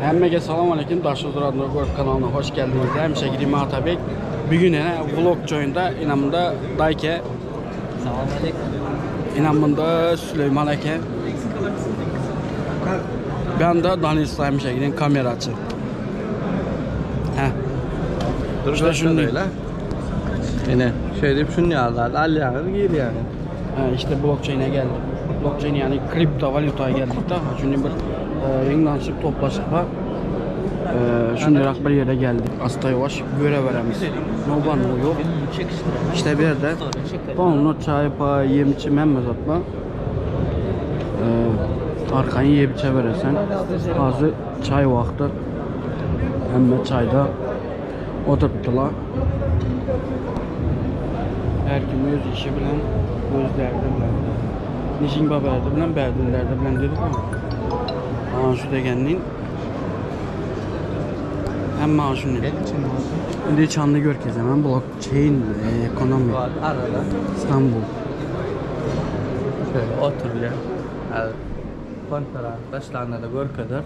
Hemmege salam aleyküm. Daşoguz Radno Görk kanalyna hoş geldiniz. Hemişe gideyim Atabek. Bugün yine vlog joyunda inamında Dayke. Salam aleyküm. İnamında Süleyman Eke. Ben de Daniel hemişe gideyim kameracı. Heh. İşte şunu öyle. Yine şöyle şunu yazlar. Alýaňyz girýäňiz. Ha, işte blockchain'e geldik. Blockchain yani kripto valutaya geldik de. Şimdi bir ýygnanyşyk toplaşyk bar. Şundyrak bir ýere geldik. Asta ýuwaş göre beremiz. No bar no yok. İşte bir yerde donlu çay pay yem içim hemme zat bar. Arkaýyn ýep içe beresen. Hazır çay wagty. Hemme çayda oturtdylar. Her kim öz işi bilen, öz derdi bilen. Nişin baba derdi bilen, berdin derdi bilen dedik ama. Aha şu degenliğin. Hem aha şunu. Şimdi çanlı görkez hemen blockchain ekonomi. Arada. İstanbul. Şöyle otur bile. Yani konferans başlarına da görkezer.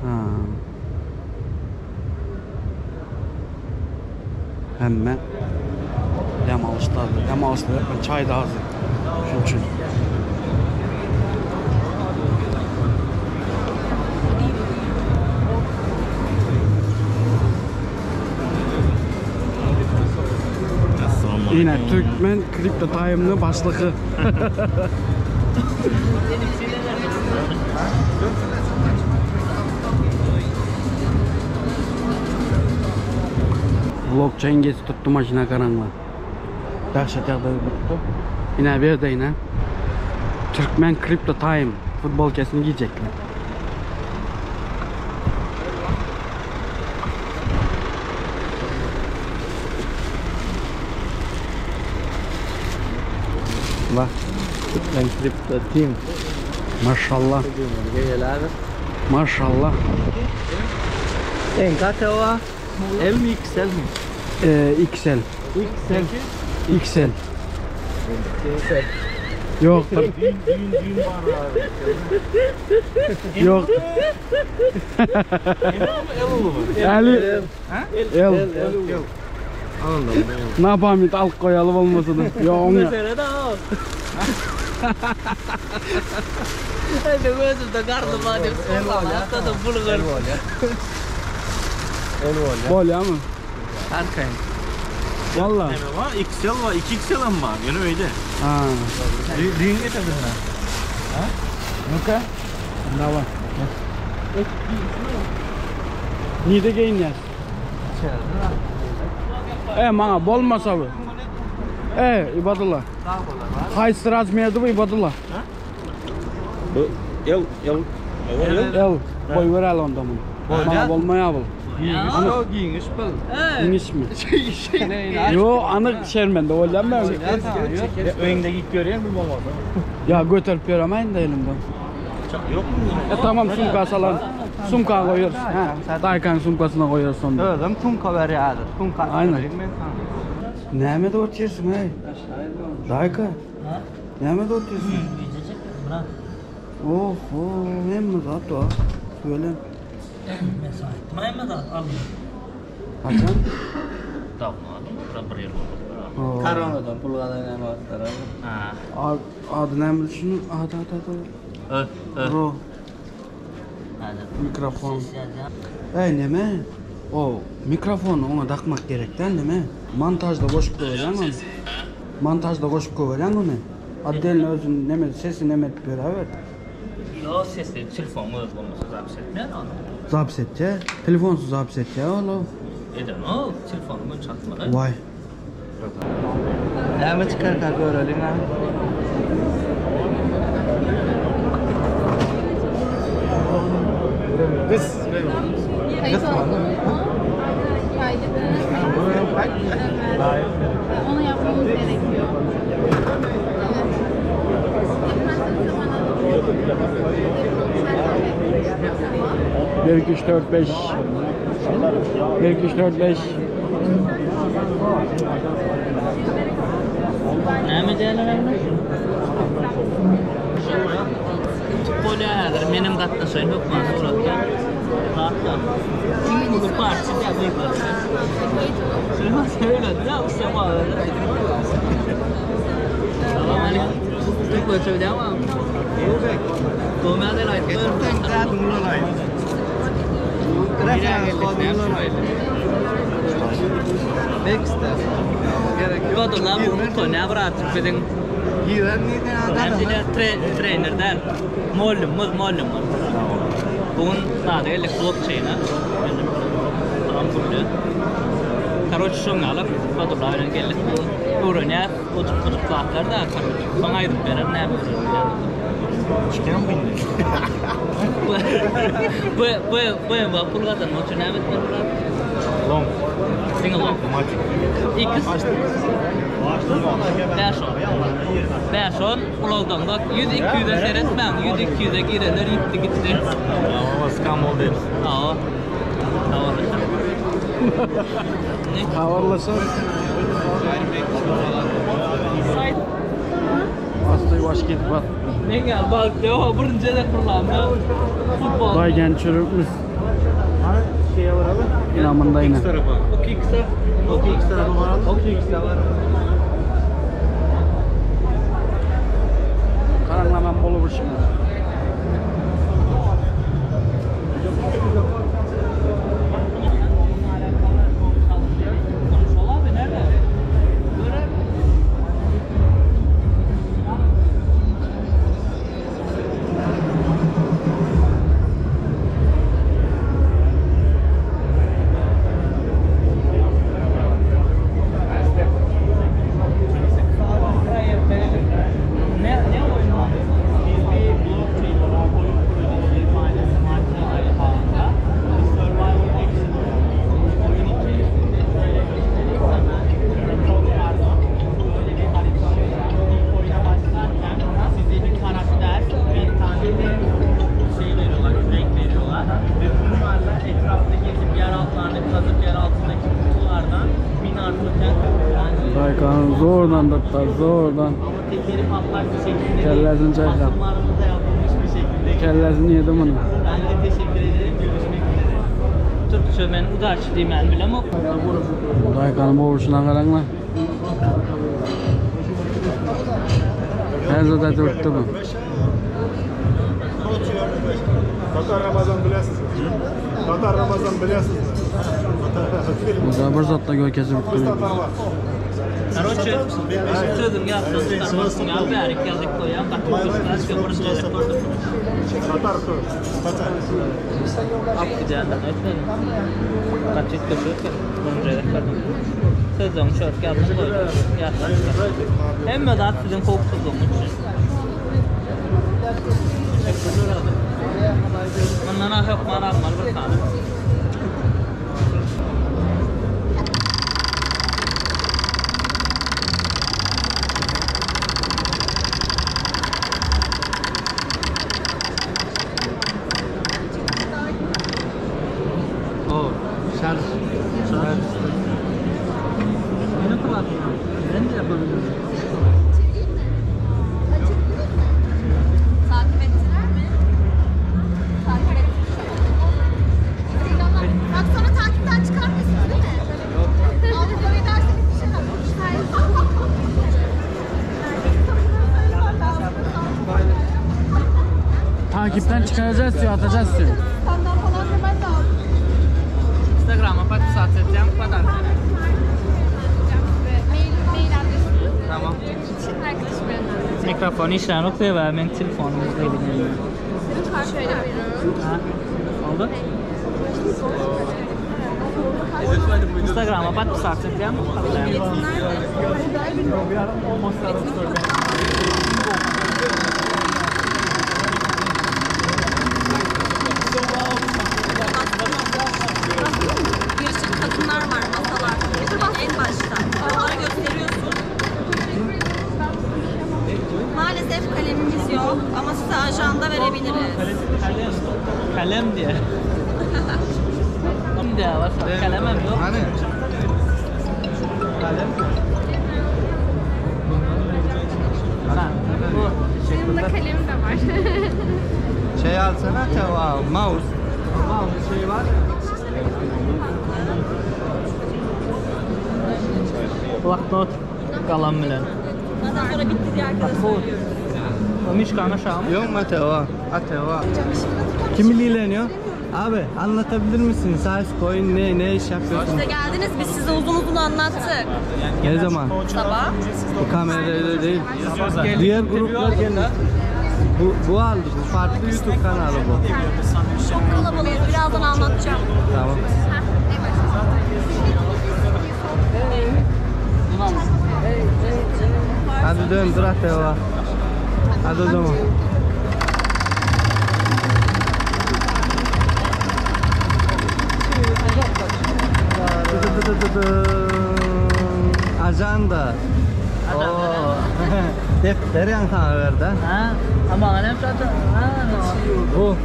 Ha. Hemme dem alışlar, dem alışlar. Çay da hazır. Şunun için. Yine Türkmen Kripto Time'lı başlığı. Blockchain geçip tuttu maşına karanla. Dahşat ýagdaý tuttu. Yine bir de yine Türkmen Crypto Time futbol kesini giyecekler. Bak. Türkmen Kripto Team. Maşallah. Gel abi. Maşallah. En kaç o? L mi XL mi? XL. XL. XL. XL. Yoktur. Yok. Eli. El. Ne yapalım al koyalım olmasın. Yok onu. Mesele de o. Ben de gözümde karnım var diye hatta da bunu görüp. Bol ya mı? Arkayım. Valla. Var, XL var, 2XL am var. Ýöne öýde. Ha. Düýn getirdim ben. Ha? Nuka? Dawa. Nide geýinýäs? E maňa bolmasa bu. E Ibadullah. Haýsy razmerdi bu Ibadullah? Bu L L L L. Boý beräli onda muny. Maňa bolmaýar bu. O giýiniş bul. Giňiş mi? Yo, anyk şermende bolýan ben. Öýüňde giyip görýän mi bolmasa? Ya göterip beremeyin de elimden. Yok mu? E tamam sumka salan. Sumka koyuyoruz. Ha, Daykan sumkasına koyuyoruz sonunda. Özüm kumka berýär. Kumka. Aynen. Näme de oturuyorsun hey? Dayka. Näme de oturuyorsun? Oh, oh, hemme zat o. Böyle. Mayma da aldım. Haçan? Dawno aldım. Bir ýyl boldy. Oo. Koronadan pul gazanan wagtlar. Ha. Adı näme şunu? Adı adı adı. Ö, ö. Ro. Hadi. Mikrofon. Ey neme? O mikrofonu ona takmak gerek değil mi? Montajda goşup koyacağım onu. Montajda goşup koyacağım onu. Addelini özün neme sesi neme beraber. Yo sesli telefon öz bolmasa zapis etmeýär onu. Zaps etse, telefonsuz zaps etse oğlum. Eden o telefonumu çatmadı. Vay. Näme çykarka görelim ha. Kayıt oldunuz mu? Kaydediniz mi? Evet. Onu yapmamız gerekiyor. Evet. 1, 2, 3, 4, 5. 1, 2, 3, 4, 5. Näme diýerler ämne? Bolýar, menem gatnaşaýyn hökman suratda. da. Iň uly parça diýýär gyzlar. Süleyman söyledi ya usta bağladı. Salam aleyküm. Türk ölçeği ama. Doğmaya da layık. Kadınlar bunu tonya bıraktık bizim. Hem de tre trener der. Mollumuz mollumuz. Bugün sade geldik blockchain'e. Tamam buldu. Karoç şoň alyp, Kadınlar bilen geldik. Öwrenýär, otup otup zatlar da karoç. Soň aýdyp berer näme öwrenýär. Çıkan mı indi? Bu bu bu bu pul gazanmak üçin näme etmeli bular? Long. Diňe long. Matik. X 5 10. 5 10 ulagdan bak 100 200'e seretmäň. 100 200'e girenler ýitdi gitdi. Ama scam oldu hepsi. Aa. Tamam. Ne? Habarlaşalım. Asta ýuwaş gidip bat. Ne gel bak dewa birinji de fırlanma. Futbol. Daýgan çürükmüş. Şeye varalım. İnamında yine. tarafa. O kikse. O X tarafa varalım. O X var. Karanlaman bolu bir şimdi. Konuşalım abi nerede? Görer. Ne ne oyunu abi? Biz bir blockchain olarak oyun projesi Binance Smart Chain ağında bir survival action oyunu. Oyun içerisinde şöyle göstereyim hemen. Çok pardon. Böyle bir harita var. İlk oyuna başlarken size bir karakter, bir tane de şey veriyorlar, kürek veriyorlar. Ve bunlarla etrafta gezip yer altlarını kazıp yer altındaki kutulardan minar token yani Daykan zordan da zordan. ama tekeri patlak bir şekilde değil, Kellesini çayla. basımlarımızda yapılmış bir şekilde. Kellesini yedim onu. Ben de teşekkür ederim. Görüşmek üzere. Türkçe men udaç diýmän bilemok. Daykanın boğuşuna karanla. Her zada dürttü bu. Tatar Ramazan bilasizmi? Tatar Ramazan bilasizmi? Burada bir zatla görkesi Biz bitti. Tatarlar. Короче, sözüm ýatdan çykarmasyn ýa bärik ýazyp goýýan, gaty uçlar birinji gezek gördüm. Tatar кто? Tatar. Ak gidýändir aýtmadım. Gaty köşek birinji gezek gördüm. Sözüm şört ýazyp goýdum. Ýatdan çykardım. Hemme zat siziň howpsuzlygyňyz üçin. Teşekkürler abi. Mundan ha hökman almaly bir tane. O şarj. Şarj. Yine kulaklık. Ben de yapabilirim. Takip ettiler mi? Takip ettiler. Bak sonra takipten çıkarmıyorsunuz değil mi? Yok. Avrupa ederseniz bir şey Takipten çıkaracağız diyor, atacağız diyor. Senden falan demen lazım. Instagram'a подписаться edeceğim kadar. Mail, mail adresini Tamam. için arkadaşım yönlendireceğim. Mikrofon işlän ok sebäbi men telefonum izleýdim. Şöyle buyurun. Ha? Oldu. Instagram'a подписаться edeceğim. Biletin nerede? Bir sürü kadınlar var masalar. En başta. Onlara gösteriyorsun. Maalesef kalemimiz yok ama size ajanda verebiliriz. Kalem. Kalem diye. Kim diye var? Kalemem yok. Hani? Kalem. Ha, bu. Yanımda kalem de var. Şey alsana teva, mouse. bir şey var ya. Bloknot galam bilen. Ondan sonra bitti diye arkadaşlar söylüyoruz. O mişkan aşağı mı? Yok mu Ateva? Ateva. Kim ilgileniyor? Abi anlatabilir misin? Size coin ne ne iş yapıyorsun? İşte geldiniz biz size uzun uzun anlattık. Ne zaman? Sabah. Bu kamerayla değil. Diğer gruplar geldi. Bu, bu aldı. Bu farklı YouTube kanalı bu. Çok kalabalığız birazdan anlatacağım. Tamam. Hadi dön dur Ateva. Hadi o zaman. Dı dı dı dı dı. Ajanda. Oo. Defter yan sana verdi. ha. Ha? Ama annem zaten. Ha. Bu.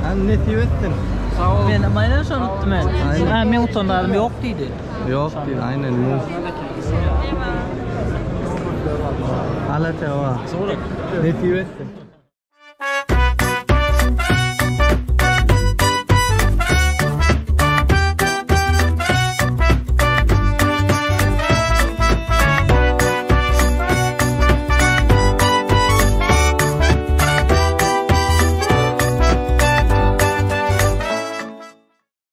Sen ne ettin? Sağ olun. Ben ama annem sonra unuttum ben. Aynen. Ha, men utanarım yok dedi. Yok değil aynen mu. Alateva. Ne ettin?